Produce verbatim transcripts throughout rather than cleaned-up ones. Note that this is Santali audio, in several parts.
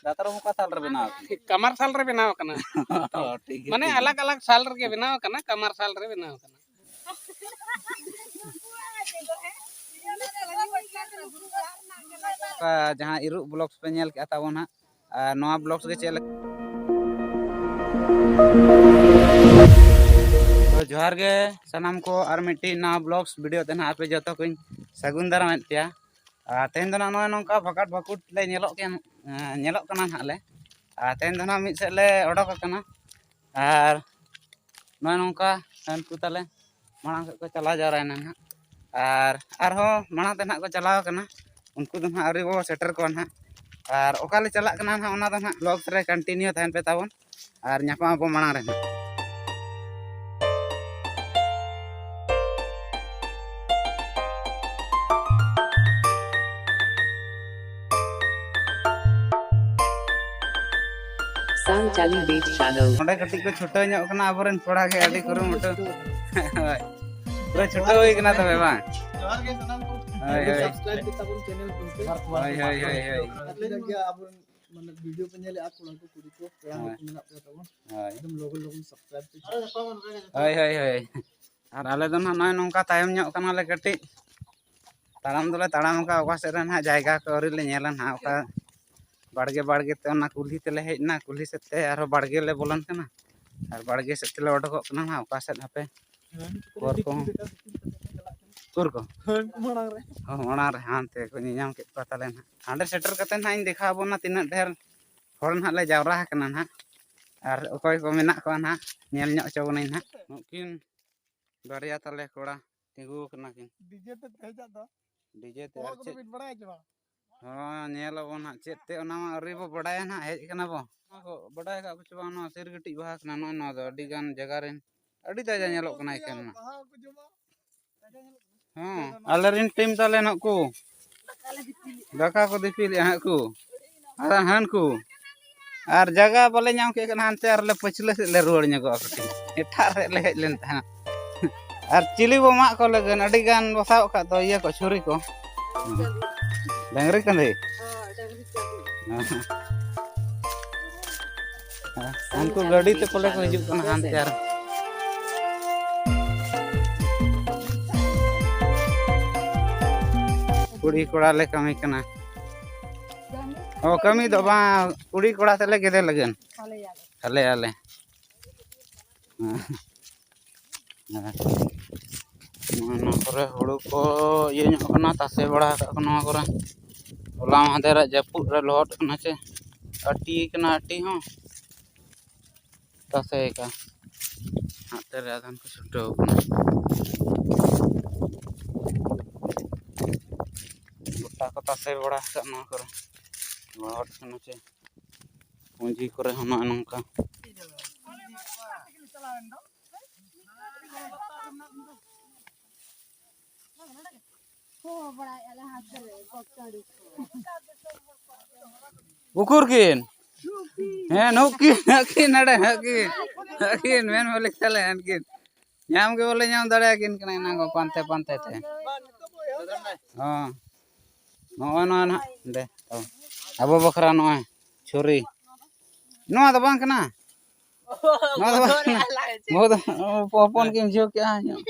ᱫᱟᱛᱨᱚᱢ ᱚᱠᱟ ᱥᱟᱞ ᱨᱮ ᱵᱮᱱᱟᱣ ᱟᱠᱟᱱᱟ? ᱠᱟᱢᱟᱨ ᱥᱟᱞ ᱨᱮ ᱵᱮᱱᱟᱣ ᱟᱠᱟᱱᱟ᱾ ᱚ, ᱴᱷᱤᱠ ᱜᱮᱭᱟ, ᱢᱟᱱᱮ ᱴᱷᱤᱠ ᱜᱮᱭᱟ᱾ ᱟᱞᱟᱜᱽ ᱟᱞᱟᱜᱽ ᱥᱟᱞ ᱨᱮᱜᱮ ᱵᱮᱱᱟᱣ ᱟᱠᱟᱱᱟ, ᱠᱟᱢᱟᱨ ᱥᱟᱞ ᱨᱮ ᱵᱮᱱᱟᱣ ᱟᱠᱟᱱᱟ᱾ ᱚᱠᱟ ᱡᱟᱦᱟᱸ ᱤᱨᱩᱜ ᱵᱞᱚᱜᱥ ᱯᱮ ᱧᱮᱞ ᱠᱮᱜᱼᱟ ᱛᱟᱵᱚᱱ ᱦᱟᱸᱜ, ᱟᱨ ᱱᱚᱣᱟ ᱵᱞᱚᱜᱥ ᱜᱮ ᱪᱮᱫ ᱞᱮᱠᱟ? ᱛᱚ ᱡᱚᱦᱟᱨ ᱜᱮ ᱥᱟᱱᱟᱢ ᱠᱚ, ᱟᱨ ᱢᱤᱫᱴᱤᱡ ᱱᱟᱣᱟ ᱵᱞᱚᱜᱥ ᱵᱷᱤᱰᱤᱭᱳ ᱛᱮ ᱱᱟᱦᱟᱜ ᱟᱯᱮ ᱡᱚᱛᱚ ᱠᱚᱧ ᱥᱟᱹᱜᱩᱱ ᱫᱟᱨᱟᱢᱮᱫ ᱯᱮᱭᱟ᱾ ᱟᱨ ᱛᱮᱦᱮᱧ ᱫᱚ ᱱᱟᱜ ᱱᱚᱜᱼᱚᱭ ᱱᱚᱝᱠᱟ ᱵᱷᱟᱠᱟᱴ ᱵᱷᱟᱠᱩᱴ ᱞᱮ ᱧᱮᱞᱚᱜ ᱠᱟᱱ, ᱧᱮᱞᱚᱜ ᱠᱟᱱᱟ ᱱᱟᱦᱟᱜ ᱞᱮ᱾ ᱟᱨ ᱛᱮᱦᱮᱧ ᱫᱚ ᱱᱟᱜ ᱢᱤᱫ ᱥᱮᱫ ᱞᱮ ᱚᱰᱚᱠ ᱟᱠᱟᱱᱟ᱾ ᱟᱨ ᱱᱚᱜᱼᱚᱭ ᱱᱚᱝᱠᱟ ᱦᱟᱹᱱᱠᱩ ᱛᱟᱞᱮ ᱢᱟᱲᱟᱝ ᱥᱮᱫ ᱠᱚ ᱪᱟᱞᱟᱣ ᱡᱟᱣᱨᱟᱭᱮᱱᱟ ᱱᱟᱦᱟᱜ᱾ ᱟᱨ ᱟᱨᱦᱚᱸ ᱢᱟᱲᱟᱝ ᱛᱮ ᱱᱟᱦᱟᱜ ᱠᱚ ᱪᱟᱞᱟᱣ ᱟᱠᱟᱱᱟ, ᱩᱱᱠᱩ ᱫᱚ ᱱᱟᱦᱟᱜ ᱟᱹᱣᱨᱤ ᱵᱚ ᱥᱮᱴᱮᱨ ᱠᱚᱣᱟ ᱱᱟᱦᱟᱜ᱾ ᱟᱨ ᱚᱠᱟ ᱞᱮ ᱪᱟᱞᱟᱜ ᱠᱟᱱᱟ ᱱᱟᱦᱟᱜ, ᱚᱱᱟ ᱫᱚ ᱱᱟᱦᱟᱜ ᱵᱞᱚᱜᱥ ᱨᱮ ᱠᱚᱱᱴᱤᱱᱤᱭᱩ ᱛᱟᱦᱮᱱ ᱯᱮ ᱛᱟᱵᱚᱱ, ᱟᱨ ᱧᱟᱯᱟᱢ ᱟᱵᱚ ᱢᱟᱲᱟᱝ ᱨᱮ ᱱᱟᱦᱟᱜ᱾ Sound Charlie Beat Channel. ᱚᱸᱰᱮ ᱠᱟᱹᱴᱤᱡ ᱠᱚ ᱪᱷᱩᱴᱟᱹᱣ ᱧᱚᱜ ᱠᱟᱱᱟ ᱟᱵᱚᱨᱮᱱ ᱠᱚᱲᱟ ᱜᱮ, ᱟᱹᱰᱤ ᱠᱩᱨᱩᱢᱩᱴᱩ᱾ ᱦᱳᱭ, ᱯᱩᱨᱟᱹ ᱪᱷᱩᱴᱟᱹᱣ ᱦᱩᱭ ᱠᱟᱱᱟ ᱛᱚᱵᱮ ᱵᱟᱝ? ᱡᱚᱦᱟᱨ ᱜᱮ ᱥᱟᱱᱟᱢ ᱠᱚ᱾ ᱦᱳᱭ, ᱦᱳᱭ᱾ Subscribe ᱯᱮ ᱛᱟᱵᱚᱱ channel ᱠᱚ᱾ ᱦᱳᱭ, ᱦᱳᱭ, ᱦᱳᱭ, ᱦᱳᱭ᱾ ᱟᱨ ᱛᱤᱱᱟᱹᱜ ᱜᱮ ᱟᱵᱚᱨᱮᱱ ᱢᱟᱱᱮ ᱵᱷᱤᱰᱤᱭᱳ ᱯᱮ ᱧᱮᱞᱮᱫᱼᱟ, ᱠᱚᱲᱟ ᱠᱚ ᱠᱩᱲᱤ ᱠᱚ, ᱯᱮᱲᱟ ᱦᱚᱲ ᱦᱳᱭ᱾ ᱠᱚ ᱢᱮᱱᱟᱜ ᱯᱮᱭᱟ ᱛᱟᱵᱚᱱ, ᱦᱳᱭ᱾ ᱮᱠᱫᱚᱢ ᱞᱚᱜᱚᱱ ᱞᱚᱜᱚᱱ subscribe ᱯᱮ᱾ ᱦᱳᱭ, ᱦᱳᱭ, ᱦᱳᱭ᱾ ᱟᱨ ᱟᱞᱮ ᱫᱚ ᱱᱟᱦᱟᱜ ᱱᱚᱜᱼᱚᱭ ᱱᱚᱝᱠᱟ ᱛᱟᱭᱚᱢ ᱧᱚᱜ ᱠᱟᱱᱟᱞᱮ ᱠᱟᱹᱴᱤᱡ᱾ ᱛᱟᱲᱟᱢ ᱫᱚᱞᱮ ᱛᱟᱲᱟᱢ ᱟᱠᱟᱫ, ᱚᱠᱟ ᱥᱮᱫ ᱨᱮ ᱱᱟᱦᱟᱜ ᱡᱟᱭᱜᱟ ᱠᱚ ᱟᱹᱣᱨᱤ ᱞᱮ ᱧᱮᱞᱟ ᱱᱟᱦᱟᱜ, ᱚᱠᱟ ᱵᱟᱲᱜᱮ ᱵᱟᱲᱜᱮ ᱛᱮ ᱚᱱᱟ ᱠᱩᱞᱦᱤ ᱛᱮᱞᱮ ᱦᱮᱡ ᱮᱱᱟ, ᱠᱩᱞᱦᱤ ᱥᱮᱫ ᱛᱮ ᱟᱨᱦᱚᱸ ᱵᱟᱲᱜᱮ ᱞᱮ ᱵᱚᱞᱚᱱ ᱠᱟᱱᱟ᱾ ᱟᱨ ᱵᱟᱲᱜᱮ ᱥᱮᱫ ᱛᱮᱞᱮ ᱚᱰᱚᱠᱚᱜ ᱠᱟᱱᱟ ᱱᱟᱦᱟᱜ, ᱚᱠᱟ ᱥᱮᱫ ᱦᱟᱯᱮ ᱦᱚᱨ ᱠᱚᱦᱚᱸ᱾ ᱩᱠᱩᱨ ᱠᱚ? ᱦᱳᱭ, ᱩᱱᱠᱩ ᱢᱟᱲᱟᱝ ᱨᱮ᱾ ᱦᱚᱸ, ᱢᱟᱲᱟᱝ ᱨᱮ ᱦᱟᱱᱛᱮ ᱠᱚ ᱧᱮᱧᱟᱢ ᱠᱮᱫ ᱠᱚᱣᱟ ᱛᱟᱞᱮ ᱱᱟᱦᱟᱜ᱾ ᱦᱟᱸᱰᱮ ᱥᱮᱴᱮᱨ ᱠᱟᱛᱮ ᱱᱟᱦᱟᱜ ᱤᱧ ᱫᱮᱠᱷᱟᱣ ᱟᱵᱚᱱᱟ ᱛᱤᱱᱟᱹᱜ ᱰᱷᱮᱨ ᱦᱚᱲ ᱱᱟᱦᱟᱜ ᱞᱮ ᱡᱟᱣᱨᱟ ᱟᱠᱟᱱᱟ ᱱᱟᱦᱟᱜ, ᱟᱨ ᱚᱠᱚᱭ ᱠᱚ ᱢᱮᱱᱟᱜ ᱠᱚᱣᱟ ᱱᱟᱦᱟᱜ ᱧᱮᱞ ᱧᱚᱜ ᱦᱚᱪᱚ ᱵᱚᱱᱟᱹᱧ ᱱᱟᱦᱟᱜ᱾ ᱱᱩᱠᱤᱱ ᱵᱟᱨᱭᱟ ᱛᱟᱞᱮ ᱠᱚᱲᱟ ᱛᱤᱸᱜᱩ ᱟᱠᱟᱱᱟ ᱠᱤᱱ᱾ ᱰᱤᱡᱮ ᱛᱮ ᱯᱮ ᱦᱮᱡᱟᱜ ᱫᱚ᱾ ᱰᱤᱡᱮ ᱛᱮ ᱟᱨ ᱪᱮᱫ? ᱵᱤᱱ ᱵᱟᱲᱟᱭᱟ ᱪᱮ ᱵᱟᱝ? ᱦᱚᱸ, ᱧᱮᱞ ᱟᱵᱚᱱ ᱦᱟᱸᱜ ᱪᱮᱫ ᱛᱮ, ᱚᱱᱟ ᱢᱟ ᱟᱹᱣᱨᱤ ᱵᱚ ᱵᱟᱰᱟᱭᱟ ᱱᱟᱦᱟᱜ, ᱦᱮᱡ ᱠᱟᱱᱟ ᱵᱚ᱾ ᱚᱱᱟ ᱠᱚ ᱵᱟᱰᱟᱭ ᱟᱠᱟᱫ ᱠᱚ ᱪᱮ ᱵᱟᱝ, ᱱᱚᱣᱟ ᱥᱤᱨᱜᱟᱹᱴᱤᱡ ᱵᱟᱦᱟ ᱠᱟᱱᱟ, ᱱᱚᱜᱼᱚᱭ ᱱᱚᱣᱟ ᱫᱚ ᱟᱹᱰᱤ ᱜᱟᱱ ᱡᱟᱭᱜᱟ ᱨᱮᱱ ᱟᱹᱰᱤ ᱛᱟᱡᱟ ᱧᱮᱞᱚᱜ ᱠᱟᱱᱟ ᱮᱠᱮᱱ ᱢᱟ᱾ ᱵᱟᱦᱟ ᱠᱚ ᱡᱚᱢᱟ᱾ ᱦᱮᱸ, ᱟᱞᱮ ᱨᱮᱱ ᱴᱤᱢ ᱛᱟᱞᱮ ᱱᱩᱠᱩ ᱫᱟᱠᱟ ᱠᱚ ᱫᱤᱯᱤᱞᱮᱜᱼᱟ ᱦᱟᱸᱜ ᱠᱚ, ᱟᱨ ᱦᱟᱱᱠᱩ ᱟᱨ ᱡᱟᱭᱜᱟ ᱵᱟᱞᱮ ᱧᱟᱢ ᱠᱮᱫ ᱠᱷᱟᱱ ᱦᱟᱱᱛᱮ ᱟᱨᱞᱮ ᱯᱟᱹᱪᱷᱞᱟᱹ ᱥᱮᱫ ᱞᱮ ᱨᱩᱣᱟᱹᱲ ᱧᱚᱜᱚᱜᱼᱟ ᱠᱟᱹᱴᱤᱡ, ᱮᱴᱟᱜ ᱥᱮᱫ ᱞᱮ ᱦᱮᱡ ᱞᱮᱱ ᱛᱟᱦᱮᱸᱫ᱾ ᱟᱨ ᱪᱤᱞᱤ ᱵᱚ ᱢᱟᱜ ᱠᱚ ᱞᱟᱹᱜᱤᱫ ᱟᱹᱰᱤ ᱜᱟᱱ ᱵᱚ ᱥᱟᱵ ᱟᱠᱟᱫ ᱫᱚ ᱤᱭᱟᱹ ᱠᱚ, ᱪᱷᱩᱨᱤ ᱠᱚ, ᱰᱟᱹᱝᱨᱤ ᱠᱟᱸᱫᱷᱤ᱾ ᱦᱮᱸ᱾ ᱩᱱᱠᱩ ᱜᱟᱹᱰᱤ ᱛᱮ ᱯᱟᱞᱮ ᱠᱚ ᱦᱤᱡᱩᱜ ᱠᱟᱱᱟ ᱦᱟᱱᱛᱮ ᱟᱨ᱾ ᱠᱩᱲᱤ ᱠᱚᱲᱟ ᱞᱮ ᱠᱟᱹᱢᱤ ᱠᱟᱱᱟ᱾ ᱚ, ᱠᱟᱹᱢᱤ ᱫᱚ ᱵᱟᱝ, ᱠᱩᱲᱤ ᱠᱚᱲᱟ ᱛᱮᱞᱮ ᱜᱮᱫᱮ ᱞᱟᱹᱜᱤᱫ᱾ ᱟᱞᱮ ᱟᱞᱮ᱾ ᱦᱮᱸ᱾ ᱦᱮᱸ᱾ ᱱᱚᱣᱟ ᱠᱚᱨᱮ ᱦᱩᱲᱩ ᱠᱚ ᱤᱭᱟᱹ ᱧᱚᱜ ᱠᱟᱱᱟ, ᱛᱟᱥᱮ ᱵᱟᱲᱟ ᱟᱠᱟᱫ ᱠᱚ ᱱᱚᱣᱟ ᱠᱚᱨᱮ᱾ ᱦᱚᱞᱟ ᱢᱟᱦᱫᱮᱨᱟᱜ ᱡᱟᱹᱯᱩᱫ ᱨᱮ ᱞᱚᱦᱚᱫ ᱠᱟᱱᱟ ᱪᱮ, ᱟᱹᱴᱤ ᱠᱟᱱᱟ ᱟᱹᱴᱤ ᱦᱚᱸ᱾ ᱛᱟᱥᱮ ᱟᱠᱟᱫ ᱦᱟᱱᱛᱮ ᱨᱮ ᱟᱫᱷᱟᱱ ᱠᱚ ᱪᱷᱩᱴᱟᱹᱣ ᱠᱟᱱᱟ᱾ ᱜᱚᱴᱟ ᱠᱚ ᱛᱟᱥᱮ ᱵᱟᱲᱟ ᱟᱠᱟᱫ ᱱᱚᱣᱟ ᱠᱚᱨᱮ, ᱞᱚᱦᱚᱫ ᱠᱟᱱᱟ ᱪᱮ᱾ ᱯᱩᱸᱡᱤ ᱠᱚᱨᱮ ᱦᱚᱸ ᱱᱚᱜᱼᱚ ᱱᱚᱝᱠᱟ᱾ ᱩᱠᱩᱨ ᱠᱤᱱ? ᱦᱮᱸ, ᱱᱩᱠᱤᱱ, ᱱᱩᱠᱤᱱ ᱱᱚᱰᱮ, ᱱᱩᱠᱤᱱ, ᱱᱩᱠᱤᱱ ᱢᱮᱱ ᱵᱚᱞᱮ ᱛᱟᱞᱮ ᱦᱟᱱᱠᱤᱱ᱾ ᱧᱟᱢ ᱜᱮ ᱵᱟᱞᱮ ᱧᱟᱢ ᱫᱟᱲᱮᱭᱟᱠᱤᱱ ᱠᱟᱱᱟ ᱮᱱᱟᱝ ᱠᱚ ᱯᱟᱱᱛᱮ ᱯᱟᱱᱛᱮ ᱛᱮ᱾ ᱦᱚᱸ᱾ ᱱᱚᱜᱼᱚᱭ ᱱᱚᱣᱟ ᱱᱟᱦᱟᱜ ᱚᱸᱰᱮ᱾ ᱦᱚᱸ᱾ ᱟᱵᱚ ᱵᱟᱠᱷᱨᱟ ᱱᱚᱜᱼᱚᱭ ᱪᱷᱩᱨᱤ᱾ ᱱᱚᱣᱟ ᱫᱚ ᱵᱟᱝ ᱠᱟᱱᱟ᱾ ᱱᱚᱣᱟ ᱫᱚ ᱵᱟᱝ ᱠᱟᱱᱟ᱾ ᱵᱚᱦᱩ ᱫᱚ ᱦᱚᱯᱚᱱ ᱜᱮᱢ ᱡᱷᱤᱣ ᱠᱮᱜᱼᱟ ᱧᱚᱜ᱾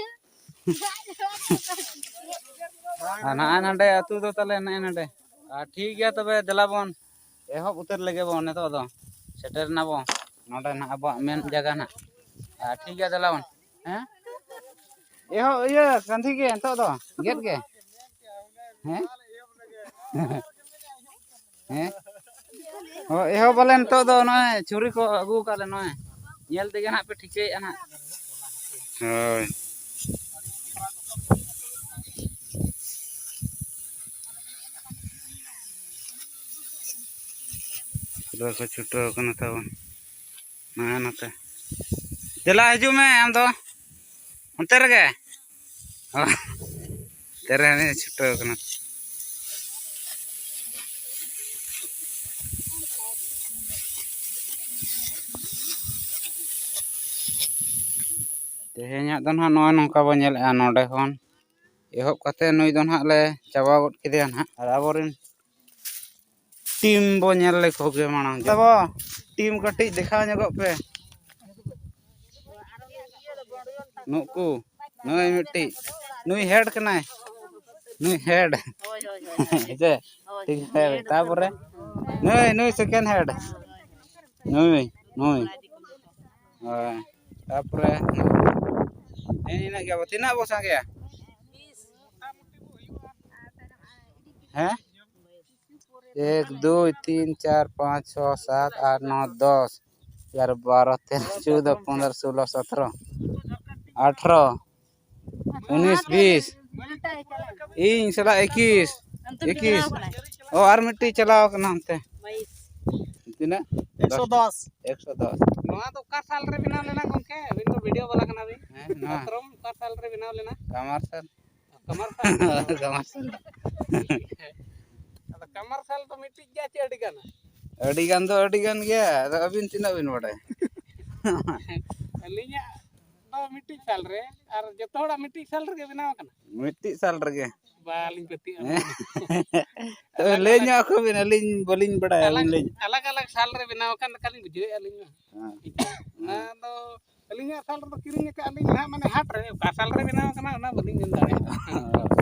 ᱟᱨ ᱱᱚᱜᱼᱚᱭ ᱱᱚᱰᱮ ᱟᱹᱛᱩ ᱫᱚ ᱛᱟᱞᱮ ᱱᱚᱜᱼᱚᱭ ᱱᱚᱰᱮ᱾ ᱟᱨ ᱴᱷᱤᱠ ᱜᱮᱭᱟ ᱛᱚᱵᱮ, ᱫᱮᱞᱟ ᱵᱚᱱ ᱮᱦᱚᱵ ᱩᱛᱟᱹᱨ ᱞᱮᱜᱮ ᱵᱚᱱ ᱱᱤᱛᱚᱜ ᱫᱚ᱾ ᱥᱮᱴᱮᱨ ᱮᱱᱟ ᱵᱚᱱ ᱱᱚᱰᱮ ᱱᱟᱜ ᱟᱵᱚᱣᱟᱜ ᱢᱮᱱ ᱡᱟᱭᱜᱟ ᱱᱟᱜ᱾ ᱟᱨ ᱴᱷᱤᱠ ᱜᱮᱭᱟ, ᱫᱮᱞᱟ ᱵᱚᱱ᱾ ᱦᱮᱸ? ᱮᱦᱚᱵ ᱤᱭᱟᱹ ᱠᱟᱱᱫᱷᱤ ᱜᱮ ᱱᱤᱛᱚᱜ ᱫᱚ᱾ ᱜᱮᱫ ᱜᱮ᱾ ᱦᱮᱸ? ᱦᱮᱸ? ᱦᱳᱭ, ᱮᱦᱚᱵ ᱟᱞᱮ ᱱᱤᱛᱚᱜ ᱫᱚ ᱱᱚᱜᱼᱚᱭ ᱪᱷᱩᱨᱤ ᱠᱚ ᱟᱹᱜᱩ ᱟᱠᱟᱫ ᱞᱮ ᱱᱚᱜᱼᱚᱭ᱾ ᱧᱮᱞ ᱛᱮᱜᱮ ᱱᱟᱜ ᱯᱮ ᱴᱷᱤᱠᱟᱹᱭᱮᱫᱼᱟ ᱱᱟᱜ᱾ ᱦᱳᱭ᱾ ᱯᱩᱨᱟᱹ ᱠᱚ ᱪᱷᱩᱴᱟᱹᱣ ᱠᱟᱱᱟ ᱛᱟᱵᱚᱱ᱾ ᱱᱚᱜᱼᱚᱭ ᱱᱚᱛᱮ᱾ ᱫᱮᱞᱟ ᱦᱤᱡᱩᱜ ᱢᱮ ᱟᱢ ᱫᱚ᱾ ᱚᱱᱛᱮ ᱨᱮᱜᱮ᱾ ᱦᱚᱸ᱾ ᱚᱱᱛᱮ ᱨᱮ ᱦᱟᱹᱱᱤ ᱪᱷᱩᱴᱟᱹᱣ ᱠᱟᱱᱟ᱾ ᱛᱮᱦᱮᱧᱟᱜ ᱫᱚ ᱱᱟᱦᱟᱜ ᱱᱚᱜᱼᱚᱭ ᱱᱚᱝᱠᱟ ᱵᱚᱱ ᱧᱮᱞᱮᱜᱼᱟ, ᱱᱚᱰᱮ ᱠᱷᱚᱱ ᱮᱦᱚᱵ ᱠᱟᱛᱮ ᱱᱩᱭ ᱫᱚ ᱱᱟᱦᱟᱜ ᱞᱮ ᱪᱟᱵᱟ ᱜᱚᱫ ᱠᱮᱫᱮᱭᱟ ᱱᱟᱦᱟᱜ᱾ ᱟᱨ ᱟᱵᱚᱨᱮᱱ ᱴᱤᱢ ᱵᱚ ᱧᱮᱞ ᱞᱮᱠᱚ ᱜᱮ ᱢᱟᱲᱟᱝ᱾ ᱛᱟᱵᱚ ᱴᱤᱢ ᱠᱟᱹᱴᱤᱡ ᱫᱮᱠᱷᱟᱣ ᱧᱚᱜᱚᱜ ᱯᱮ᱾ ᱱᱩᱠᱩ, ᱱᱩᱭ ᱢᱤᱫᱴᱤᱡ, ᱱᱩᱭ ᱦᱮᱰ ᱠᱟᱱᱟᱭ, ᱱᱩᱭ ᱦᱮᱰ᱾ ᱦᱳᱭ, ᱦᱳᱭ, ᱦᱳᱭ᱾ ᱦᱮᱸ ᱥᱮ? ᱦᱳᱭ, ᱴᱷᱤᱠ ᱦᱮᱰ᱾ ᱦᱮᱰ᱾ ᱛᱟᱯᱚᱨᱮ ᱱᱩᱭ, ᱱᱩᱭ ᱥᱮᱠᱮᱱᱰ ᱦᱮᱰ᱾ ᱱᱩᱭ, ᱱᱩᱭ᱾ ᱦᱳᱭ᱾ ᱛᱟᱯᱚᱨᱮ ᱱᱩᱠᱩ᱾ ᱦᱮᱸ, ᱤᱱᱟᱹᱜ ᱜᱮ ᱟᱵᱚ᱾ ᱛᱤᱱᱟᱹᱜ ᱵᱚ ᱥᱟᱸᱜᱮᱭᱟ? ᱦᱮᱸ? ᱮᱠ, ᱫᱩᱭ, ᱛᱤᱱ, ᱪᱟᱨ, ᱯᱟᱸᱪ, ᱪᱷᱚ, ᱥᱟᱛ, ᱟᱴ, ᱱᱚ, ᱫᱚᱥ, ᱮᱜᱟᱨᱚ, ᱵᱟᱨᱚ, ᱛᱮᱨᱚ, ᱪᱳᱣᱫᱚ, ᱯᱚᱱᱫᱽᱨᱚ, ᱥᱳᱞᱳ, ᱥᱚᱛᱨᱚ, ᱟᱴᱷᱨᱚ, ᱩᱱᱤᱥ, ᱵᱤᱥ᱾ ᱤᱧ ᱥᱟᱞᱟᱜ ᱮᱠᱤᱥ᱾ ᱮᱠᱤᱥ᱾ ᱚ, ᱟᱨ ᱢᱤᱫᱴᱤᱡ ᱪᱟᱞᱟᱣ ᱠᱟᱱᱟ ᱚᱱᱛᱮ᱾ ᱛᱤᱱᱟᱹᱜ? ᱮᱠᱥᱚ ᱫᱚᱥ᱾ ᱮᱠᱥᱚ ᱫᱚᱥ᱾ ᱱᱚᱣᱟ ᱫᱚ ᱚᱠᱟ ᱥᱟᱞ ᱨᱮ ᱵᱮᱱᱟᱣ ᱞᱮᱱᱟ ᱜᱚᱢᱠᱮ? ᱟᱹᱵᱤᱱ ᱫᱚ ᱵᱷᱤᱰᱤᱭᱳ ᱵᱟᱞᱟ ᱠᱟᱱᱟ ᱵᱤᱱ᱾ ᱦᱮᱸ, ᱱᱚᱣᱟ᱾ ᱯᱟᱛᱨᱚᱢ ᱚᱠᱟ ᱥᱟᱞ ᱨᱮ ᱵᱮᱱᱟᱣ ᱞᱮᱱᱟ? ᱠᱟᱢᱟᱨᱥᱟᱞ᱾ ᱠᱟᱢᱟᱨᱥᱟᱞ᱾ ᱠᱟᱢᱟᱨᱥᱟᱞ᱾ ᱟᱫᱚ ᱠᱟᱢᱟᱨᱥᱟᱞ ᱫᱚ ᱢᱤᱫᱴᱤᱡ ᱜᱮᱭᱟ ᱪᱮ ᱟᱹᱰᱤ ᱜᱟᱱᱟ? ᱟᱹᱰᱤ ᱜᱟᱱ ᱫᱚ ᱟᱹᱰᱤ ᱜᱟᱱ ᱜᱮᱭᱟ᱾ ᱟᱫᱚ ᱟᱹᱵᱤᱱ ᱛᱤᱱᱟᱹᱜ ᱵᱤᱱ ᱵᱟᱰᱟᱭᱟ? ᱟᱹᱞᱤᱧᱟᱜ ᱫᱚ ᱢᱤᱫᱴᱤᱡ ᱥᱟᱞ ᱨᱮ, ᱟᱨ ᱡᱚᱛᱚ ᱦᱚᱲᱟᱜ ᱢᱤᱫᱴᱤᱡ ᱥᱟᱞ ᱨᱮᱜᱮ ᱵᱮᱱᱟᱣ ᱟᱠᱟᱱᱟ᱾ ᱢᱤᱫᱴᱤᱡ ᱥᱟᱞ ᱨᱮᱜᱮ᱾ ᱵᱟᱞᱤᱧ ᱯᱟᱹᱛᱭᱟᱹᱜᱼᱟ᱾ ᱦᱮᱸ᱾ ᱛᱚᱵᱮ ᱟᱞᱟᱜᱽ ᱞᱟᱹᱭ ᱟᱞᱟᱜᱽ ᱧᱚᱜ ᱟᱠᱚ ᱵᱤᱱ, ᱟᱹᱞᱤᱧ ᱵᱟᱹᱞᱤᱧ ᱵᱟᱰᱟᱭᱟ, ᱟᱞᱟᱜᱽ, ᱟᱹᱞᱤᱧ ᱞᱟᱹᱭ ᱧᱚᱜ᱾ ᱟᱞᱟᱜᱽ ᱟᱞᱟᱜᱽ ᱥᱟᱞ ᱨᱮ ᱵᱮᱱᱟᱣ ᱟᱠᱟᱱ ᱞᱮᱠᱟ ᱞᱤᱧ ᱵᱩᱡᱷᱟᱹᱣᱮᱫᱼᱟ ᱟᱹᱞᱤᱧ ᱢᱟ᱾ ᱦᱮᱸ᱾ ᱚᱱᱟ ᱫᱚ ᱟᱹᱞᱤᱧᱟᱜ ᱥᱟᱞ ᱨᱮᱫᱚ ᱠᱤᱨᱤᱧ ᱟᱠᱟᱫ ᱞᱤᱧ ᱦᱟᱸᱜ, ᱢᱟᱱᱮ ᱦᱟᱴ ᱨᱮ, ᱚᱠᱟ ᱥᱟᱞ ᱨᱮ ᱵᱮᱱᱟᱣ ᱟᱠᱟᱱᱟ ᱚᱱᱟ ᱵᱟᱹᱞᱤᱧ ᱢᱮᱱ ᱫᱟᱲᱮᱭᱟᱜᱼᱟ᱾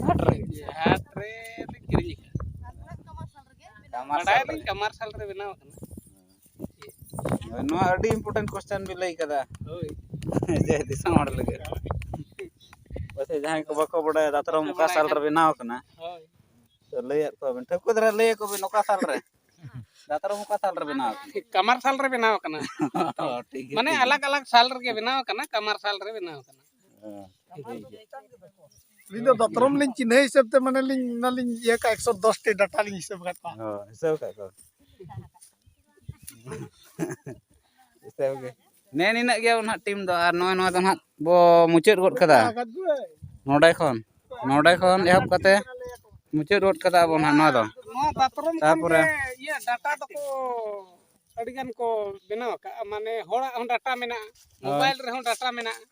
ᱦᱟᱴ ᱨᱮ? ᱦᱟᱴ ᱨᱮ ᱞᱤᱧ ᱠᱤᱨᱤᱧ ᱟᱠᱟᱫᱼᱟ᱾ ᱠᱟᱢᱟᱨ ᱥᱟᱞ ᱵᱟᱰᱟᱭ ᱨᱮ᱾ ᱟᱹᱞᱤᱧ ᱠᱟᱢᱟᱨ ᱥᱟᱞ ᱨᱮ ᱵᱮᱱᱟᱣ ᱟᱠᱟᱱᱟ᱾ ᱦᱳᱭ, ᱱᱚᱣᱟ ᱟᱹᱰᱤ important question ᱵᱤᱱ ᱞᱟᱹᱭ ᱠᱟᱫᱟ᱾ ᱦᱳᱭ᱾ ᱡᱮ ᱫᱤᱥᱚᱢ ᱦᱚᱲ ᱞᱟᱹᱜᱤᱫ᱾ ᱯᱟᱥᱮᱡ ᱡᱟᱦᱟᱸᱭ ᱠᱚ ᱵᱟᱠᱚ ᱵᱟᱰᱟᱭᱟ ᱫᱟᱛᱨᱚᱢ ᱚᱠᱟ ᱥᱟᱞ ᱨᱮ ᱵᱮᱱᱟᱣ ᱠᱟᱱᱟ, ᱦᱳᱭ᱾ ᱛᱚ ᱞᱟᱹᱭᱟᱫ ᱠᱚᱣᱟ ᱵᱤᱱ, ᱴᱷᱟᱹᱣᱠᱟᱹ ᱫᱷᱟᱨᱟ ᱞᱟᱹᱭ ᱟᱠᱚ ᱵᱤᱱ ᱚᱠᱟ ᱥᱟᱞ ᱨᱮ? ᱫᱟᱛᱨᱚᱢ ᱚᱠᱟ ᱥᱟᱞ ᱨᱮ ᱵᱮᱱᱟᱣ ᱠᱟᱱᱟ? ᱠᱟᱢᱟᱨ ᱥᱟᱞ ᱨᱮ ᱵᱮᱱᱟᱣ ᱠᱟᱱᱟ᱾ ᱚ, ᱴᱷᱤᱠ ᱜᱮᱭᱟ, ᱢᱟᱱᱮ ᱴᱷᱤᱠ ᱜᱮᱭᱟ᱾ ᱟᱞᱟᱜᱽ ᱟᱞᱟᱜᱽ ᱥᱟᱞ ᱨᱮᱜᱮ ᱵᱮᱱᱟᱣ ᱠᱟᱱᱟ, ᱠᱟᱢᱟᱨ ᱥᱟᱞ ᱨᱮ ᱵᱮᱱᱟᱣ ᱠᱟᱱᱟ᱾ ᱦᱮᱸ, ᱴᱷᱤᱠ ᱜᱮᱭᱟ᱾ ᱟᱹᱞᱤᱧ ᱫᱚ ᱫᱟᱛᱨᱚᱢ ᱞᱤᱧ ᱪᱤᱱᱦᱟᱹ ᱦᱤᱥᱟᱹᱵ ᱛᱮ, ᱢᱟᱱᱮ, ᱞᱤᱧ, ᱚᱱᱟ ᱞᱤᱧ ᱤᱭᱟᱹ ᱠᱟᱜᱼᱟ, ᱮᱠᱥᱚ ᱫᱚᱥ ᱴᱤ ᱰᱟᱴᱟ ᱞᱤᱧ ᱦᱤᱥᱟᱹᱵ ᱟᱠᱟᱫ ᱠᱚᱣᱟ᱾ ᱦᱳᱭ, ᱦᱤᱥᱟᱹᱵ ᱟᱠᱟᱫ ᱠᱚᱣᱟ᱾ ᱦᱤᱥᱟᱹᱵ ᱜᱮ᱾ ᱱᱮ ᱱᱤᱱᱟᱹᱜ ᱜᱮ ᱱᱟᱦᱟᱜ ᱴᱤᱢ ᱫᱚ, ᱟᱨ ᱱᱚᱜᱼᱚᱭ ᱱᱚᱣᱟ ᱫᱚ ᱱᱟᱦᱟᱜ ᱵᱚ ᱢᱩᱪᱟᱹᱫ ᱜᱚᱫ ᱠᱟᱫᱟ᱾ ᱱᱚᱰᱮ ᱠᱷᱚᱱ, ᱱᱚᱰᱮ ᱠᱷᱚᱱ ᱮᱦᱚᱵ ᱠᱟᱛᱮ ᱢᱩᱪᱟᱹᱫ ᱜᱚᱫ ᱠᱟᱫᱟ ᱵᱚ ᱱᱟᱦᱟᱜ ᱱᱚᱣᱟ ᱫᱚ᱾ ᱱᱚᱣᱟ ᱫᱟᱛᱨᱚᱢ ᱠᱷᱚᱱ ᱛᱟᱯᱚᱨᱮ ᱜᱮ ᱤᱭᱟᱹ ᱰᱟᱴᱟ ᱫᱚᱠᱚ ᱟᱹᱰᱤ ᱜᱟᱱ ᱠᱚ ᱵᱮᱱᱟᱣ ᱟᱠᱟᱫᱼᱟ, ᱢᱟᱱᱮ ᱦᱚᱲᱟᱜ ᱦᱚᱸ ᱰᱟᱴᱟ ᱢᱮᱱᱟᱜᱼᱟ, ᱦᱳᱭ᱾ ᱢᱳᱵᱟᱭᱤᱞ ᱨᱮᱦᱚᱸ ᱰᱟᱴᱟ ᱢᱮᱱᱟᱜᱼᱟ,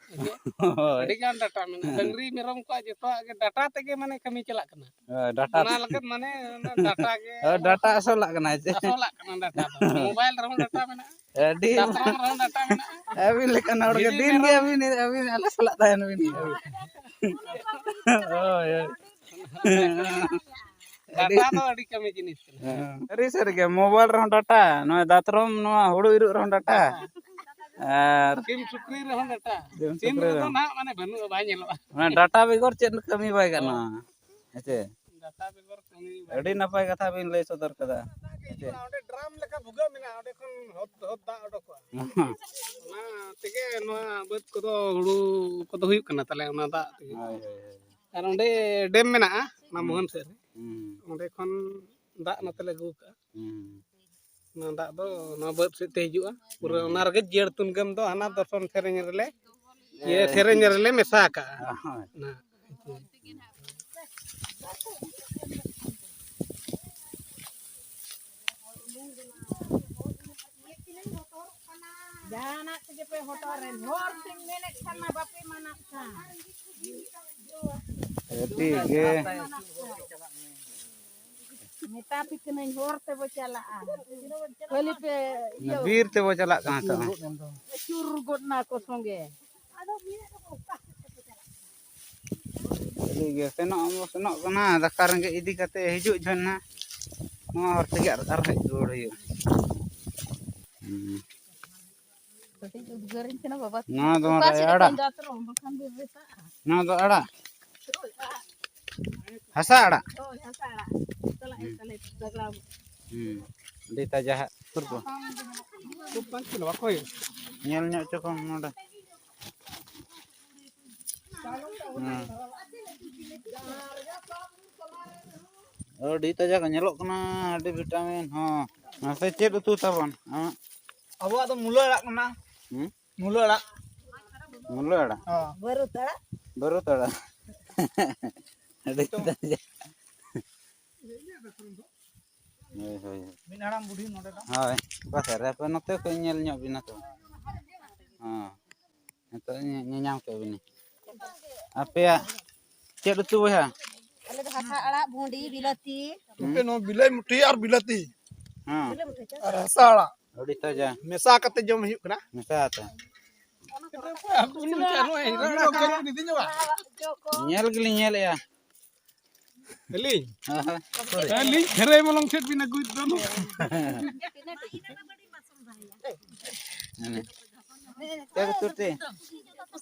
ᱦᱳᱭ᱾ ᱟᱹᱰᱤ ᱜᱟᱱ ᱰᱟᱴᱟ ᱢᱮᱱᱟᱜᱼᱟ᱾ ᱦᱮᱸ᱾ ᱰᱟᱹᱝᱨᱤ ᱢᱮᱨᱚᱢ ᱠᱚᱣᱟᱜ ᱡᱚᱛᱚᱣᱟᱜ ᱜᱮ ᱰᱟᱴᱟ ᱛᱮᱜᱮ ᱢᱟᱱᱮ ᱠᱟᱹᱢᱤ ᱪᱟᱞᱟᱜ ᱠᱟᱱᱟ᱾ ᱦᱳᱭ, ᱰᱟᱴᱟ ᱚᱱᱟ ᱛᱮ᱾ ᱞᱮᱠᱟᱛᱮ ᱢᱟᱱᱮ ᱚᱱᱟ ᱰᱟᱴᱟ ᱜᱮ ᱦᱳᱭ, ᱰᱟᱴᱟ ᱟᱥᱚᱞᱟᱜ ᱠᱟᱱᱟ ᱪᱮ? ᱟᱥᱚᱞᱟᱜ ᱠᱟᱱᱟ ᱰᱟᱴᱟ ᱫᱚ᱾ ᱢᱳᱵᱟᱭᱤᱞ ᱨᱮᱦᱚᱸ ᱰᱟᱴᱟ ᱢᱮᱱᱟᱜᱼᱟ, ᱟᱹᱰᱤ ᱫᱟᱛᱨᱚᱢ ᱨᱮᱦᱚᱸ ᱰᱟᱴᱟ ᱢᱮᱱᱟᱜᱼᱟ᱾ ᱟᱹᱵᱤᱱ ᱞᱮᱠᱟᱱ ᱦᱚᱲ ᱜᱮ ᱵᱷᱤᱰᱤ ᱫᱤᱱ ᱜᱮ ᱢᱮᱨᱚᱢ ᱟᱹᱵᱤᱱ, ᱟᱹᱵᱤᱱ ᱟᱞᱮ ᱥᱟᱞᱟᱜ ᱛᱟᱦᱮᱱ ᱵᱤᱱ᱾ ᱦᱳᱭ, ᱦᱳᱭ᱾ ᱟᱹᱰᱤ ᱰᱟᱴᱟ ᱫᱚ ᱟᱹᱰᱤ ᱠᱟᱹᱢᱤ ᱡᱤᱱᱤᱥ ᱠᱟᱱᱟ᱾ ᱦᱮᱸ, ᱥᱟᱹᱨᱤ ᱥᱟᱹᱨᱤ ᱜᱮ, ᱢᱳᱵᱟᱭᱤᱞ ᱨᱮᱦᱚᱸ ᱰᱟᱴᱟ, ᱱᱚᱣᱟ ᱫᱟᱛᱨᱚᱢ, ᱱᱚᱣᱟ ᱦᱩᱲᱩ ᱤᱨᱚᱜ ᱨᱮᱦᱚᱸ ᱰᱟᱴᱟ᱾ ᱟᱨ ᱥᱤᱢ ᱥᱩᱠᱨᱤ ᱨᱮᱦᱚᱸ ᱰᱟᱴᱟ᱾ ᱥᱤᱢ ᱥᱤᱢ ᱥᱩᱠᱨᱤ ᱨᱮᱫᱚ ᱨᱮᱦᱚᱸ᱾ ᱱᱟᱦᱟᱜ ᱢᱟᱱᱮ ᱵᱟᱹᱱᱩᱜᱼᱟ, ᱵᱟᱭ ᱧᱮᱞᱚᱜᱼᱟ᱾ ᱢᱟᱱᱮ ᱰᱟᱴᱟ ᱵᱮᱜᱚᱨ ᱪᱮᱫ ᱠᱟᱹᱢᱤ ᱵᱟᱭ ᱜᱟᱱᱚᱜᱼᱟ᱾ ᱦᱮᱸ ᱥᱮ? ᱰᱟᱴᱟ ᱵᱮᱜᱚᱨ ᱠᱟᱹᱢᱤ ᱵᱟᱭ ᱟᱹᱰᱤ ᱜᱟᱱᱚᱜᱼᱟ᱾ ᱱᱟᱯᱟᱭ ᱠᱟᱛᱷᱟ ᱵᱤᱱ ᱞᱟᱹᱭ ᱥᱚᱫᱚᱨ ᱠᱟᱫᱟ᱾ ᱦᱮᱸ ᱥᱮ? ᱚᱸᱰᱮ ᱰᱨᱟᱢ ᱞᱮᱠᱟ ᱵᱷᱩᱜᱟᱹᱜ ᱢᱮᱱᱟᱜᱼᱟ, ᱚᱸᱰᱮ ᱠᱷᱚᱱ ᱦᱚᱫ, ᱦᱚᱫ ᱫᱟᱜ ᱚᱰᱚᱠᱚᱜᱼᱟ᱾ ᱦᱮᱸ᱾ ᱚᱱᱟ ᱛᱮᱜᱮ ᱱᱚᱣᱟ ᱵᱟᱹᱫᱽ ᱠᱚᱫᱚ ᱦᱩᱲᱩ ᱠᱚᱫᱚ ᱦᱩᱭᱩᱜ ᱠᱟᱱᱟ ᱛᱟᱞᱮ ᱚᱱᱟ ᱫᱟᱜ ᱛᱮᱜᱮ᱾ ᱦᱳᱭ, ᱦᱳᱭ, ᱦᱳᱭ᱾ ᱟᱨ ᱚᱸᱰᱮ ᱰᱮᱢ ᱢᱮᱱᱟᱜᱼᱟ, ᱚᱱᱟ ᱦᱩᱸ᱾ ᱢᱳᱦᱚᱱ ᱥᱮᱫ ᱨᱮ᱾ ᱦᱩᱸ᱾ ᱚᱸᱰᱮ ᱠᱷᱚᱱ ᱫᱟᱜ ᱱᱚᱛᱮ ᱞᱮ ᱟᱹᱜᱩ ᱠᱟᱜᱼᱟ᱾ ᱦᱩᱸ᱾ ᱚᱱᱟ ᱫᱟᱜ ᱫᱚ ᱚᱱᱟ ᱵᱟᱹᱫᱽ ᱥᱮᱫ ᱛᱮ ᱦᱤᱡᱩᱜᱼᱟ᱾ ᱯᱩᱨᱟᱹ ᱦᱩᱸ᱾ ᱚᱱᱟ ᱨᱮᱜᱮ ᱡᱤᱭᱟᱹᱲ ᱛᱩᱱᱜᱟᱹᱢ ᱫᱚ ᱦᱟᱱᱟ ᱫᱚᱨᱥᱚᱱ ᱥᱮᱨᱮᱧ ᱨᱮᱞᱮ, ᱤᱭᱟᱹ, ᱦᱮᱸ᱾ ᱥᱮᱨᱮᱧ ᱨᱮᱞᱮ ᱢᱮᱥᱟ ᱟᱠᱟᱜᱼᱟ᱾ ᱦᱳᱭ᱾ ᱚᱱᱟ᱾ ᱡᱟᱦᱟᱱᱟᱜ ᱛᱮᱜᱮ ᱯᱮ ᱦᱚᱴᱚᱨ ᱨᱮᱱ ᱦᱚᱲ ᱴᱷᱮᱱ ᱢᱮᱱᱮᱫ ᱠᱷᱟᱱ ᱢᱟ ᱵᱟᱯᱮ ᱢᱟᱱᱟᱜ ᱠᱷᱟᱱ᱾ ᱟᱹᱰᱤ ᱜᱮ᱾ ᱢᱮᱛᱟ ᱯᱮ ᱠᱟᱹᱱᱟᱹᱧ ᱦᱚᱨ ᱛᱮᱵᱚ ᱪᱟᱞᱟᱜᱼᱟ᱾ ᱠᱷᱟᱹᱞᱤ ᱯᱮ ᱤᱭᱟᱹ ᱵᱤᱨ ᱛᱮᱵᱚ ᱪᱟᱞᱟᱜ ᱠᱟᱱᱟ ᱛᱚ᱾ ᱟᱹᱪᱩᱨ ᱜᱚᱫ ᱱᱟ ᱠᱚ ᱥᱚᱸᱜᱮ᱾ ᱟᱹᱰᱤ ᱜᱮ ᱥᱮᱱᱚᱜ ᱦᱚᱸᱵᱚ ᱥᱮᱱᱚᱜ ᱠᱟᱱᱟ, ᱫᱟᱠᱟ ᱨᱮᱸᱜᱮᱡ ᱤᱫᱤ ᱠᱟᱛᱮ ᱦᱤᱡᱩᱜ ᱡᱚᱦᱚᱜ ᱱᱟᱜ ᱱᱚᱣᱟ ᱦᱚᱨ ᱛᱮᱜᱮ ᱟᱨ, ᱟᱨ ᱦᱮᱡ ᱨᱩᱣᱟᱹᱲ ᱦᱩᱭᱩᱜᱼᱟ᱾ ᱦᱩᱸ᱾ ᱠᱟᱹᱴᱤᱡ ᱩᱫᱽᱜᱟᱹᱨᱤᱧ ᱠᱟᱱᱟ ᱵᱟᱵᱟ᱾ ᱱᱚᱣᱟ ᱫᱚ ᱚᱠᱟ ᱥᱮᱫ ᱟᱲᱟᱜ᱾ ᱫᱟᱛᱨᱚᱢ ᱵᱟᱠᱷᱟᱱ ᱫᱚ ᱵᱮᱥᱟᱜᱼᱟ᱾ ᱱᱚᱣᱟ ᱫᱚ ᱟᱲᱟᱜ᱾ ᱦᱳᱭ, ᱟᱲᱟᱜ᱾ ᱦᱟᱥᱟ ᱟᱲᱟᱜ᱾ ᱦᱳᱭ, ᱦᱟᱥᱟ ᱟᱲᱟᱜ᱾ ᱪᱟᱞᱟᱜ ᱦᱩᱭᱩᱜ ᱛᱟᱞᱮ ᱫᱟᱜᱽᱲᱟᱣ᱾ ᱦᱩᱸ᱾ ᱟᱹᱰᱤ ᱛᱟᱡᱟ ᱦᱟᱸᱜ᱾ ᱥᱩᱨ ᱠᱚ᱾ ᱧᱮᱞ ᱧᱚᱜ ᱦᱚᱪᱚ ᱠᱚᱢ ᱱᱚᱰᱮ᱾ ᱦᱩᱸ᱾ ᱟᱹᱰᱤ ᱛᱟᱡᱟ ᱠᱚ ᱧᱮᱞᱚᱜ ᱠᱟᱱᱟ, ᱟᱹᱰᱤ vitamin ᱦᱚᱸ᱾ ᱢᱟᱥᱮ ᱪᱮᱫ ᱩᱛᱩ ᱛᱟᱵᱚᱱ ᱟᱢᱟᱜ? ᱟᱵᱚᱣᱟᱜ ᱫᱚ ᱢᱩᱞᱟᱹ ᱟᱲᱟᱜ ᱠᱟᱱᱟ᱾ ᱦᱩᱸ? ᱢᱩᱞᱟᱹ ᱟᱲᱟᱜ᱾ ᱢᱩᱞᱟᱹ ᱟᱲᱟᱜ? ᱦᱚᱸ᱾ ᱵᱟᱹᱨᱩ ᱛᱟᱲᱟᱜ? ᱵᱟᱹᱨᱩ ᱛᱟᱲᱟᱜ᱾ ᱟᱹᱰᱤ ᱛᱟᱡᱟ᱾ ᱦᱳᱭ, ᱦᱳᱭ, ᱦᱳᱭ᱾ ᱢᱤᱫ ᱦᱟᱲᱟᱢ ᱵᱩᱰᱷᱤ ᱱᱚᱰᱮ ᱫᱚ᱾ ᱦᱳᱭ, ᱚᱠᱟ ᱥᱮᱫ ᱨᱮ? ᱟᱯᱮ ᱱᱚᱛᱮ ᱠᱷᱚᱱ ᱧᱮᱞ ᱧᱚᱜ ᱵᱤᱱᱟ ᱛᱚ᱾ ᱦᱚᱸ, ᱱᱤᱛᱚᱜ ᱧᱮ-, ᱧᱮᱧᱟᱢ ᱠᱮᱫ ᱵᱤᱱᱟ᱾ ᱟᱯᱮᱭᱟᱜ ᱪᱮᱫ ᱩᱛᱩ ᱵᱚᱭᱦᱟ? ᱟᱞᱮ ᱫᱚ ᱦᱟᱥᱟ ᱟᱲᱟᱜ, ᱵᱷᱩᱸᱰᱤ, ᱵᱤᱞᱟᱹᱛᱤ᱾ ᱦᱩᱸ᱾ ᱱᱚᱛᱮ ᱱᱚᱣᱟ ᱵᱤᱞᱟᱹᱭ ᱢᱩᱴᱷᱤ ᱟᱨ ᱵᱤᱞᱟᱹᱛᱤ᱾ ᱦᱚᱸ᱾ ᱟᱨ ᱦᱟᱥᱟ ᱟᱲᱟᱜ᱾ ᱟᱹᱰᱤ ᱛᱟᱡᱟ᱾ ᱢᱮᱥᱟ ᱠᱟᱛᱮ ᱡᱚᱢ ᱦᱩᱭᱩᱜ ᱠᱟᱱᱟ᱾ ᱢᱮᱥᱟ ᱠᱟᱛᱮ᱾ ᱧᱮᱞ ᱜᱮᱞᱤᱧ ᱧᱮᱞᱮᱜᱼᱟ᱾ ᱟᱹᱞᱤᱧ? ᱦᱮᱸ, ᱦᱮᱸ, ᱥᱚᱨᱤ᱾ ᱟᱹᱞᱤᱧ ᱠᱷᱮᱨᱟᱭ ᱢᱚᱞᱚᱝ ᱪᱮᱫ ᱵᱤᱱ ᱟᱹᱜᱩᱭᱮᱫ ᱫᱚ ᱱᱚᱣᱟ? ᱦᱮᱸ᱾ ᱪᱮᱫ ᱩᱛᱩ ᱛᱮ?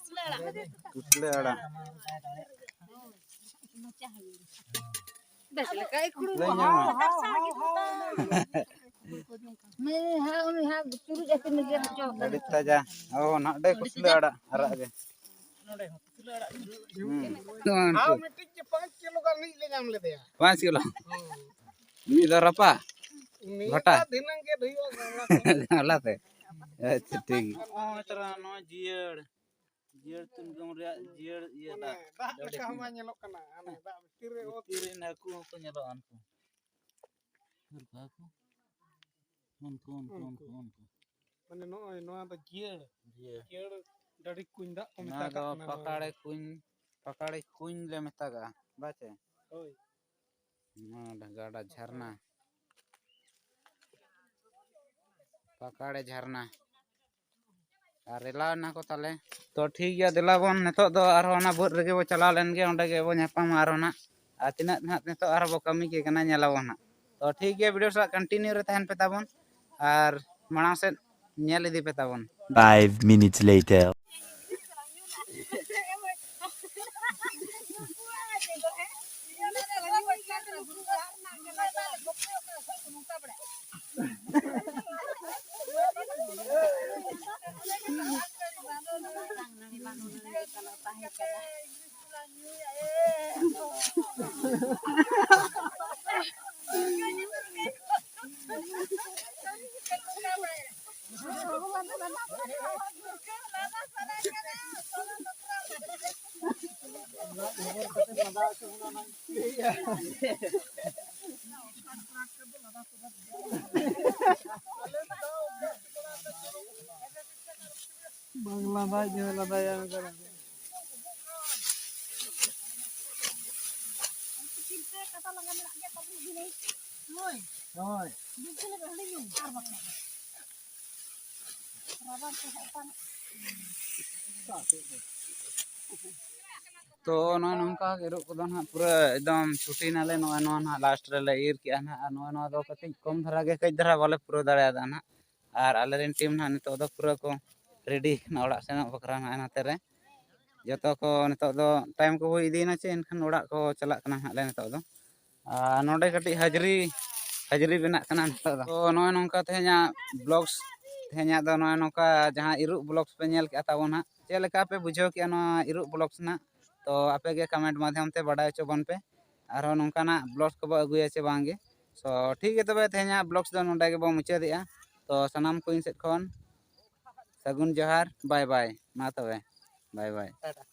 ᱠᱩᱥᱞᱟᱹ ᱟᱲᱟᱜ᱾ ᱵᱮᱥ ᱞᱮᱠᱟ ᱤᱠᱷᱲᱩ ᱞᱟᱹᱭ ᱧᱟᱢᱟ᱾ ᱦᱟᱣ, ᱦᱟᱣ, ᱦᱟᱣ, ᱦᱟᱣ᱾ ᱢᱮ ᱦᱟᱸᱜ, ᱩᱱᱤ ᱦᱟᱸᱜ ᱪᱩᱨᱩᱡ ᱟᱹᱛᱤᱧ ᱞᱟᱹᱜᱤᱫ ᱦᱚᱪᱚ ᱟᱠᱟᱫᱟ᱾ ᱟᱹᱰᱤ ᱛᱟᱡᱟ᱾ ᱚ, ᱱᱟᱦᱟᱜ ᱰᱮ ᱠᱩᱥᱞᱟᱹ ᱟᱲᱟᱜ ᱟᱨᱟᱜ ᱜᱮ᱾ ᱦᱩᱸ᱾ ᱟᱨ ᱢᱤᱫᱴᱤᱡ ᱜᱮ ᱯᱟᱸᱪ ᱠᱤᱞᱳ ᱜᱟᱱ ᱤᱡ ᱞᱮ ᱧᱟᱢ ᱞᱮᱫᱮᱭᱟ᱾ ᱯᱟᱸᱪ ᱠᱤᱞᱳ? ᱦᱩᱸ᱾ ᱢᱤᱫ ᱫᱚ ᱨᱟᱯᱟᱜ? ᱩᱱᱤ ᱵᱷᱟᱴᱟ? ᱫᱚ ᱫᱷᱤᱱᱟᱹᱝ ᱜᱮ ᱦᱩᱭᱩᱜᱼᱟ, ᱜᱟᱢᱞᱟ ᱠᱚ᱾ ᱜᱟᱢᱞᱟ ᱛᱮ? ᱟᱪᱪᱷᱟ, ᱴᱷᱤᱠ ᱜᱮᱭᱟ᱾ ᱱᱚᱜᱼᱚᱭ ᱛᱚᱨᱟ ᱱᱚᱣᱟ ᱡᱤᱭᱟᱹᱲ, ᱡᱤᱭᱟᱹᱲ ᱛᱩᱱᱜᱟᱹᱢ ᱨᱮᱭᱟᱜ ᱡᱤᱭᱟᱹᱲ ᱤᱭᱟᱹ ᱫᱟᱜ᱾ ᱫᱟᱜ ᱞᱮᱠᱟ ᱦᱚᱸ ᱵᱟᱝ ᱧᱮᱞᱚᱜ ᱠᱟᱱᱟ᱾ ᱦᱟᱱᱮ ᱫᱟᱜ ᱵᱷᱤᱛᱤᱨ ᱨᱮ ᱚᱛ ᱵᱷᱤᱛᱤᱨ ᱨᱮᱱ ᱦᱟᱹᱠᱩ ᱦᱚᱸᱠᱚ ᱧᱮᱞᱚᱜᱼᱟ ᱩᱱᱠᱩ᱾ ᱩᱱᱠᱩ, ᱩᱱᱠᱩ, ᱩᱱᱠᱩ, ᱩᱱᱠᱩ, ᱩᱱᱠᱩ᱾ ᱩᱱᱠᱩ᱾ ᱢᱟᱱᱮ ᱱᱚᱜᱼᱚᱭ ᱱᱚᱣᱟ ᱫᱚ ᱡᱤᱭᱟᱹᱲ᱾ ᱡᱤᱭᱟᱹᱲ᱾ ᱡᱤᱭᱟᱹᱲ ᱰᱟᱹᱰᱤ ᱠᱩᱧ ᱫᱟᱜ ᱠᱚ ᱱᱚᱣᱟ ᱢᱮᱛᱟᱜᱟᱜ ᱫᱚ ᱠᱟᱱᱟ ᱱᱚᱣᱟ ᱯᱟᱠᱟᱲᱮ ᱫᱚ᱾ ᱠᱩᱧ, ᱯᱟᱠᱟᱲᱮ ᱠᱩᱧ ᱞᱮ ᱢᱮᱛᱟᱜᱟᱜᱼᱟ, ᱵᱟᱪᱮ? ᱦᱳᱭ᱾ ᱱᱚᱣᱟ ᱫᱚ ᱜᱟᱰᱟ ᱡᱷᱟᱨᱱᱟ᱾ ᱯᱟᱠᱟᱲᱮ ᱡᱷᱟᱨᱱᱟ᱾ ᱟᱨ ᱨᱮᱞᱟᱣ ᱮᱱᱟ ᱠᱚ ᱛᱟᱞᱮ᱾ ᱛᱚ ᱴᱷᱤᱠ ᱜᱮᱭᱟ, ᱫᱮᱞᱟ ᱵᱚᱱ ᱱᱤᱛᱚᱜ ᱫᱚ ᱟᱨᱦᱚᱸ ᱚᱱᱟ ᱵᱟᱹᱫᱽ ᱨᱮᱜᱮ ᱵᱚ ᱪᱟᱞᱟᱣ ᱞᱮᱱ ᱜᱮ, ᱚᱸᱰᱮ ᱜᱮᱵᱚ ᱧᱟᱯᱟᱢᱟ ᱟᱨᱦᱚᱸ ᱱᱟᱜ᱾ ᱟᱨ ᱛᱤᱱᱟᱹᱜ ᱱᱟᱦᱟᱜ ᱱᱤᱛᱚᱜ ᱟᱨᱦᱚᱸ ᱵᱚ ᱠᱟᱹᱢᱤ ᱠᱮ ᱠᱟᱱᱟ, ᱧᱮᱞᱟᱵᱚᱱ ᱱᱟᱜ᱾ ᱛᱚ ᱴᱷᱤᱠ ᱜᱮᱭᱟ, ᱵᱷᱤᱰᱤᱭᱳ ᱥᱟᱞᱟᱜ ᱠᱚᱱᱴᱤᱱᱤᱭᱩ ᱨᱮ ᱛᱟᱦᱮᱱ ᱯᱮ ᱛᱟᱵᱚᱱ ᱟᱨ ᱢᱟᱲᱟᱝ ᱥᱮᱫ ᱧᱮᱞ ᱤᱫᱤ ᱯᱮ ᱛᱟᱵᱚᱱ᱾ Five minutes later. ᱵᱟᱭ ᱧᱮᱞ ᱞᱟᱫᱟᱭᱟ ᱢᱮᱱᱛᱮ᱾ ᱦᱳᱭ᱾ ᱛᱚ ᱱᱚᱜᱼᱚᱭ ᱱᱚᱝᱠᱟ ᱤᱨᱚᱜ ᱠᱚᱫᱚ ᱱᱟᱦᱟᱜ ᱯᱩᱨᱟᱹ ᱮᱠᱫᱚᱢ ᱪᱷᱩᱴᱤ ᱱᱟᱞᱮ᱾ ᱱᱚᱜᱼᱚᱭ ᱱᱚᱣᱟ ᱱᱟᱦᱟᱜ ᱞᱟᱥᱴ ᱨᱮᱞᱮ ᱤᱨ ᱠᱮᱜᱼᱟ ᱱᱟᱦᱟᱜ, ᱟᱨ ᱱᱚᱜᱼᱚᱭ ᱱᱚᱣᱟ ᱫᱚ ᱠᱟᱹᱴᱤᱡ ᱠᱚᱢ ᱫᱷᱟᱨᱟ ᱜᱮ, ᱠᱟᱹᱡ ᱫᱷᱟᱨᱟ ᱵᱟᱞᱮ ᱯᱩᱨᱟᱹᱣ ᱫᱟᱲᱮᱭᱟᱫᱟ ᱱᱟᱦᱟᱜ᱾ ᱟᱨ ᱟᱞᱮ ᱨᱮᱱ ᱴᱤᱢ ᱱᱟᱦᱟᱜ ᱱᱤᱛᱚᱜ ᱫᱚ ᱯᱩᱨᱟᱹ ᱠᱚ ᱨᱮᱰᱤ ᱠᱟᱱᱟ ᱚᱲᱟᱜ ᱥᱮᱱᱚᱜ ᱵᱟᱠᱷᱨᱟ ᱱᱟᱦᱟᱜ ᱱᱚᱛᱮ ᱨᱮ᱾ ᱡᱚᱛᱚ ᱠᱚ ᱱᱤᱛᱚᱜ ᱫᱚ ᱴᱟᱭᱤᱢ ᱠᱚ ᱦᱩᱭ ᱤᱫᱤᱭᱮᱱᱟ ᱪᱮ, ᱮᱱᱠᱷᱟᱱ ᱚᱲᱟᱜ ᱠᱚ ᱪᱟᱞᱟᱜ ᱠᱟᱱᱟ ᱱᱟᱦᱟᱜ ᱞᱮ ᱱᱤᱛᱚᱜ ᱫᱚ᱾ ᱟᱨ ᱱᱚᱰᱮ ᱠᱟᱹᱴᱤᱡ ᱦᱟᱡᱽᱨᱤ, ᱦᱟᱡᱽᱨᱤ ᱵᱮᱱᱟᱜ ᱠᱟᱱᱟ ᱱᱤᱛᱚᱜ ᱫᱚ᱾ ᱛᱚ ᱱᱚᱜᱼᱚᱭ ᱱᱚᱝᱠᱟ ᱛᱮᱦᱮᱧᱟᱜ ᱵᱞᱚᱜᱥ, ᱛᱮᱦᱮᱧᱟᱜ ᱫᱚ ᱱᱚᱜᱼᱚᱭ ᱱᱚᱝᱠᱟ ᱡᱟᱦᱟᱸ ᱤᱨᱚᱜ ᱵᱞᱚᱜᱥ ᱯᱮ ᱧᱮᱞ ᱠᱮᱜᱼᱟ ᱛᱟᱵᱚᱱ ᱦᱟᱸᱜ, ᱪᱮᱫ ᱞᱮᱠᱟ ᱯᱮ ᱵᱩᱡᱷᱟᱹᱣ ᱠᱮᱜᱼᱟ ᱱᱚᱣᱟ ᱤᱨᱚᱜ ᱵᱞᱚᱜᱥ ᱱᱟᱜ? ᱛᱚ ᱟᱯᱮ ᱜᱮ ᱠᱚᱢᱮᱱᱴ ᱢᱟᱫᱽᱫᱷᱚᱢ ᱛᱮ ᱵᱟᱰᱟᱭ ᱦᱚᱪᱚ ᱵᱚᱱ ᱯᱮ᱾ ᱟᱨᱦᱚᱸ ᱱᱚᱝᱠᱟᱱᱟᱜ ᱵᱞᱚᱜᱥ ᱠᱚᱵᱚ ᱟᱹᱜᱩᱭᱟ ᱪᱮ ᱵᱟᱝ ᱜᱮ᱾ ᱛᱚ ᱴᱷᱤᱠ ᱜᱮᱭᱟ, ᱛᱚᱵᱮ ᱛᱮᱦᱮᱧᱟᱜ ᱵᱞᱚᱜᱥ ᱫᱚ ᱱᱚᱰᱮ ᱜᱮᱵᱚ ᱢᱩᱪᱟᱹᱫᱮᱜᱼᱟ᱾ ᱛᱚ ᱥᱟᱱᱟᱢ ᱠᱚ ᱤᱧ ᱥᱮᱫ ᱠᱷᱚᱱ ᱥᱟᱹᱜᱩᱱ ᱡᱚᱦᱟᱨ, ᱵᱟᱭ ᱵᱟᱭ᱾ ᱢᱟ ᱛᱚᱵᱮ, ᱵᱟᱭ ᱵᱟᱭ᱾ ᱴᱟᱴᱟ᱾